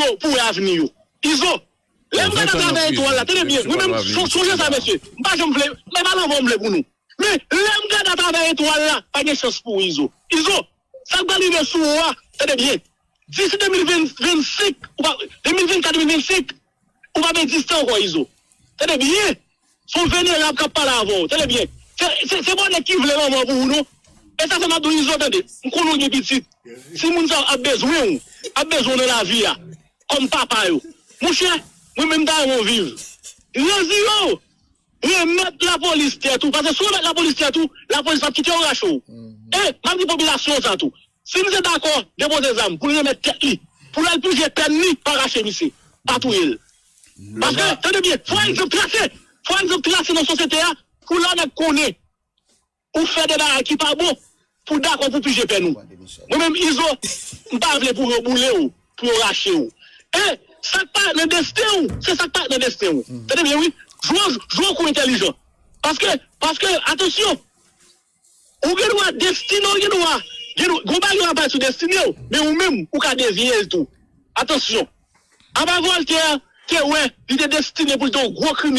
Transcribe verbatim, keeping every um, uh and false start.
pou, pou wè avni yo. Izo, lè m gade atravè etwal la, tande byen, mwen menm, sonje sa, mesye, m pa janm vle, men pa lanmò m vle pou nou. Men, lè m gade atravè etwal la, pa gen chans pou ou, Izo. Izo, sa k pral rive sou ou a, tande byen, disi de mil ven, vennsenk, ou pa, de mil vennkat, de mil vennsenk, ou pa egziste ankò, Izo. Tande byen, se yon venerab k ap pale avè w, tande byen. Se, se, se pa nèg ki vle lanmò pou ou, non. E sa fè m ap di w, Izo, tande, m konnen w gen pitit. Si moun sa yo ap bezwen w, ap bezwen w nan lavi a, kòm papa yo. Monchè, mwen menm m ta renmen w viv. Rezile w, remèt lapolis tèt ou, paske si w remèt lapolis tèt ou, lapolis p ap kite yo rache w. E m ap di popilasyon an sa tou. Si misye dakò depoze zam pou l remèt tèt li, pou l al pije pèn li, pa rache misye, pa touye l. Paske, tande byen, fò egzanp trase, fò egzanp trase nan sosyete a, pou lè nèg konnen ou fè de bagay ki pa bon, pou dakò pou pije pèn ou. Mwen menm, Izo, m pa vle pou yo boule w, pou yo rache w. E sa k pa nan desten w, se sa k pa nan desten w. Tande byen, wi. Jwe, jwe yon kou entèlijan. Paske, paske, atansyon, ou gen dwa destine w, gen dwa, gen dwa, gon bagay yo ap bay sou destine w, men ou menm, ou ka devye l tou. Atansyon. Apa Voltaire te wè, li te destine pou l te yon gwo kriminèl